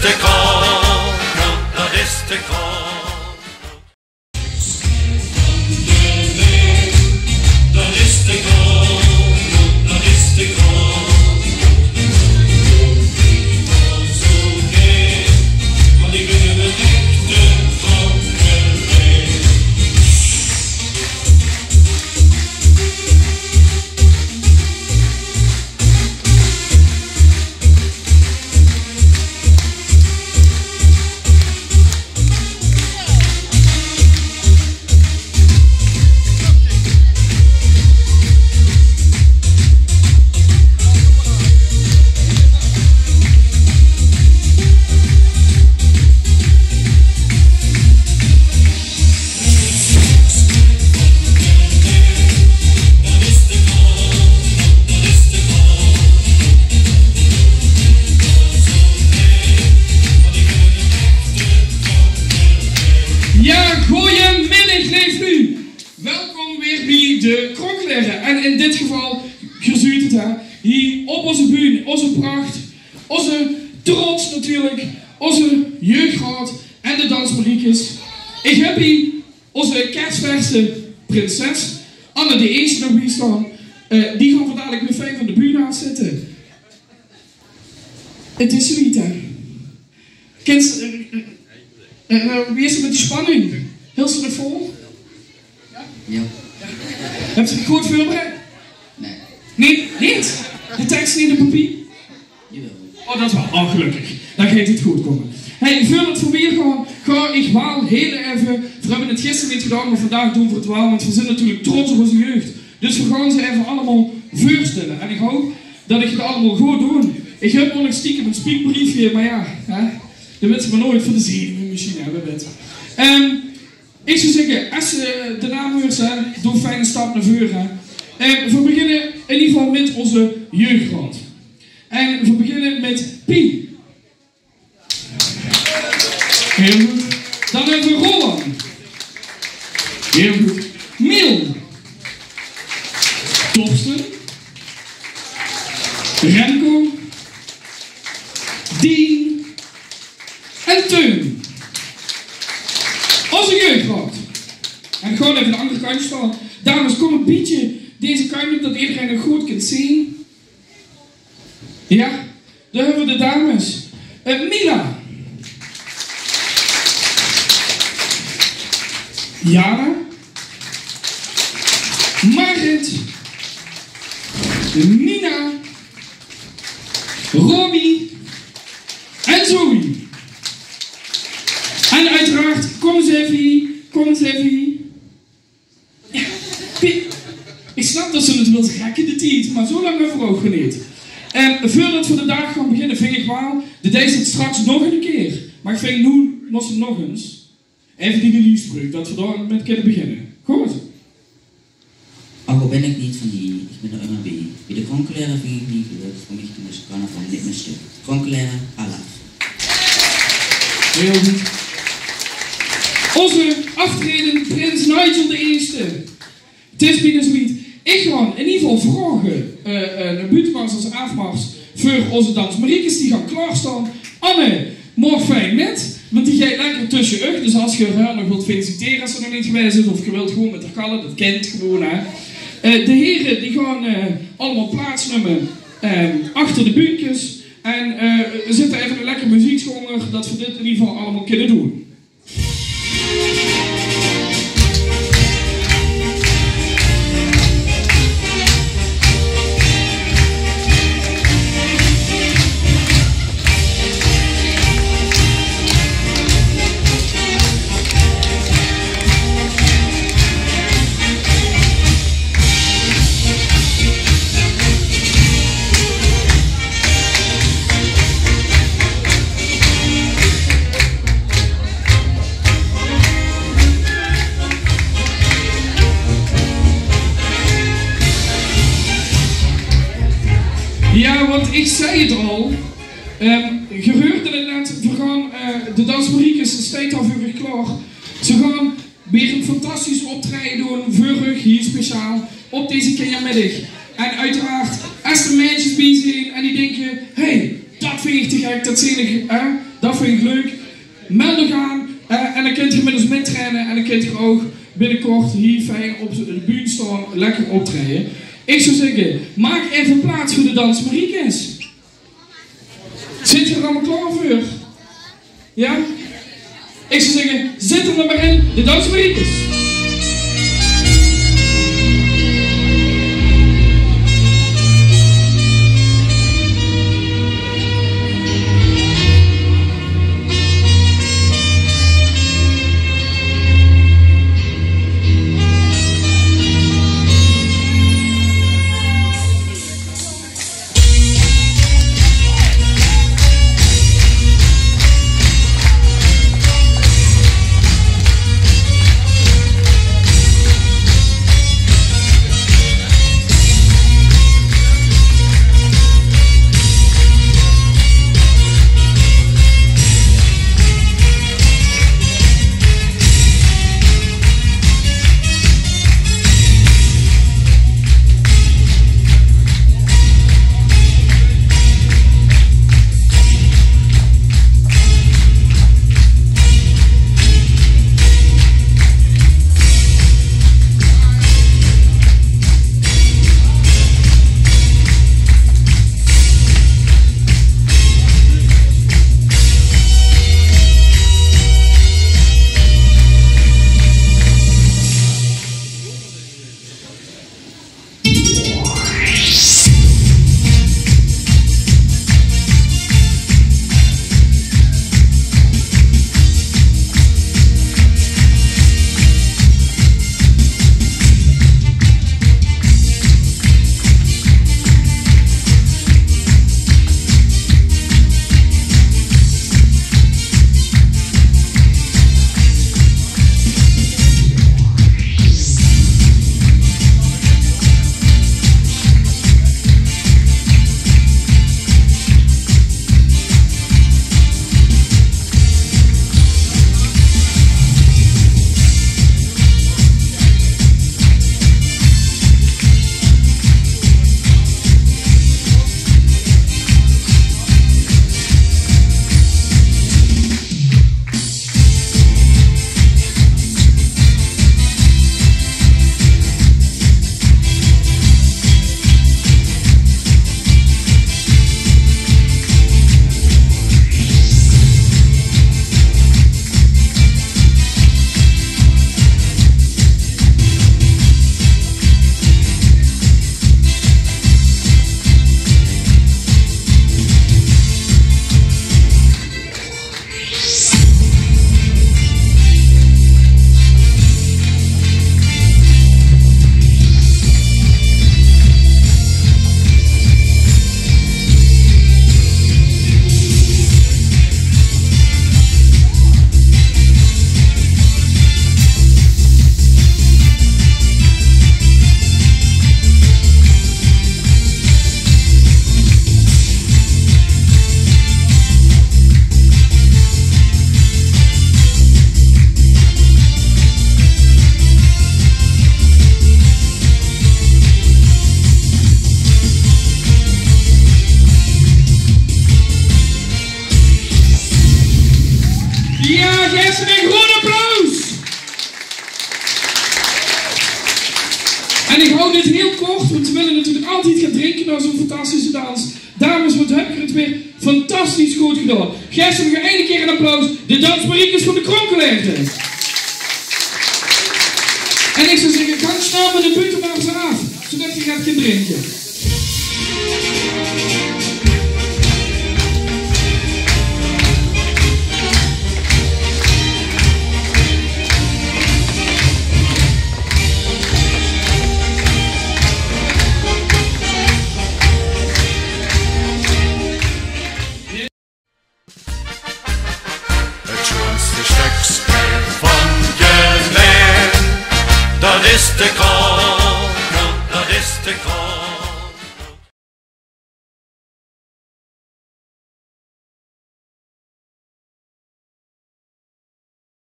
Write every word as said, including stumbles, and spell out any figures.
De Kroon, dat is de Kroon. Dat is de Kroon, dat is de Kroon. Jao, goeiemiddig, leef luuj. Welkom weer bie de Kronkelere. En in dit geval, geer zuut 't, hè, hie op ózze bühne, ózze pracht, ózze trots natuurlik, ózze jeugdraod en de Dansmariekes. Ich höb hie ózze kersverse prinses, Anne de Eerste, nog bie staon. Eh, die gaon v'r dalik weer fijn van de bühne aafzètte. 't Is zoewied, hè. Kins, eh, eh, eh, wie is 't mit die spanning? Hilts se 't vol? Jao. Höbs se dich good veurbereid? Nae. Nae, neet? De teks neet op papier? Jawel. Oh, dat is waal. Oh, gelökkig. Dan geit 't good kómme. Hey, veurdat v'r wiejer gaon, gaon ich waal hiel effe, v'r höbbe 't gister neet gedaon, mer vandaag doon v'r 't waal, want v'r zeen natuurlik trots op ózze jeug. Dus v'r gaon ze effe allemaol veurstelle. En ich haop dat ich 't allemaol good doon. Ich höb ouch nog stiekem ein spiekbriefke, mer jao, hè, dat wèts se mer noeats, veur de zenuwe mesjiens, hè, wae weit. Ehm, ich zou zègke, es se de naam huurs, hè, doon fijn eine stap nao veure, hè. Ehm, v'r beginne in eder geval mit ózze jeugdraod. En v'r beginne mit Pie. Hiel good. Dan höbbe v'r Roland. Hiel good. Miel. Torsten. Remco. Dien. En Teun. Ózze jeugdraod. En gewoon effe aan de anger kantj staon. Dames, kóm e bietje deze kantj op, dat ederein 't good kint zeen. Jao, dao höbbe v'r de dames. Eh, Mila. Jana. Marit. Nina. Romy. En Zoe. En oeteraard, kóm ins effe hie, kóm ins effe hie. Jao, Pie, ich snap dat se 't wils rekke, de tied, mer zoe lang höbbe v'r ouch weer neet. En veurdat v'r de daag gaon beginne, vinj ich waal, de deis 't straks nog eine kier. Mer ich vinj, noe mós se nog ins effe die liefspreuk, dat v'r dao mit kinne beginne. Good. Ouch al bin ich neet van hie, ich bin d'r ummer bie. Bie de Kronkelere vinj ich 't neet leuk, veur mich kinne ze carnaval neet mie störe. Kronkelere, alaaf. Hiel good. Ózze aaftraejende prins Nigel de Eerste. 't Is bienao zoewied. Ich gaon in eder geval vraoge, eh, eh, eine buuttemars es aafmars veur ózze dansmariekes die gaon klaorstaon. Anne, maag fijn mit, want die geit lekker tösse uch. Dus es geer häör nog wilt felicitere, es ze nog neet gewaes is, of geer wilt gewoon mit häör kalle, dat kint gewoon, hè. Eh, de here die gaon, eh, allemaol plaats numme, eh, achter de bühnkes. En, eh, zèt effe ein lekker meziekske ónger, dat v'r dit in eder geval allemaol kinne doon. Jao, want ich zag 't al. Ehm, geer huurt 't net, v'r gaon, eh, de dansmariekes, ze steit al veur uch klaor. Ze gaon weer ein fantastisch optraeje doon veur uch, hie speciaal op deze kinjermiddig. En oeteraard, es d'r meidjes bie zeen en die dinke: "Hey, dat vinj ich te gek, dat zeen ich, hè, Dat vinj ich leuk. Meld uch aan, eh, en dan kint geer mit ós mittraine en dan kint geer ouch binnekort hie fijn op de bühne staon, lekker optraeje. Ich zou zègke, maak effe plaats veur de Dansmariekes. Zit geer d'r allemaol klaor veur? Jao? Ich zou zègke, zèt 'm d'r mer in, de Dansmariekes. Jao, gaef ze ein groot applaus. En ich haw dit hiel kort, want ze wille natuurlik altied gaon drinke nao zo'n fantastische dans. Dames, wat höb geer 't weer fantastisch good gedaon. Gaef ze nog eine kier ein applaus. De Dansmariekes van de Kronkelerte. En ich zou zègke, gank snel mit de buuttemars aaf, zoetot geer get kint drinke. Het sjoenste stökske van Gelaen, dat is de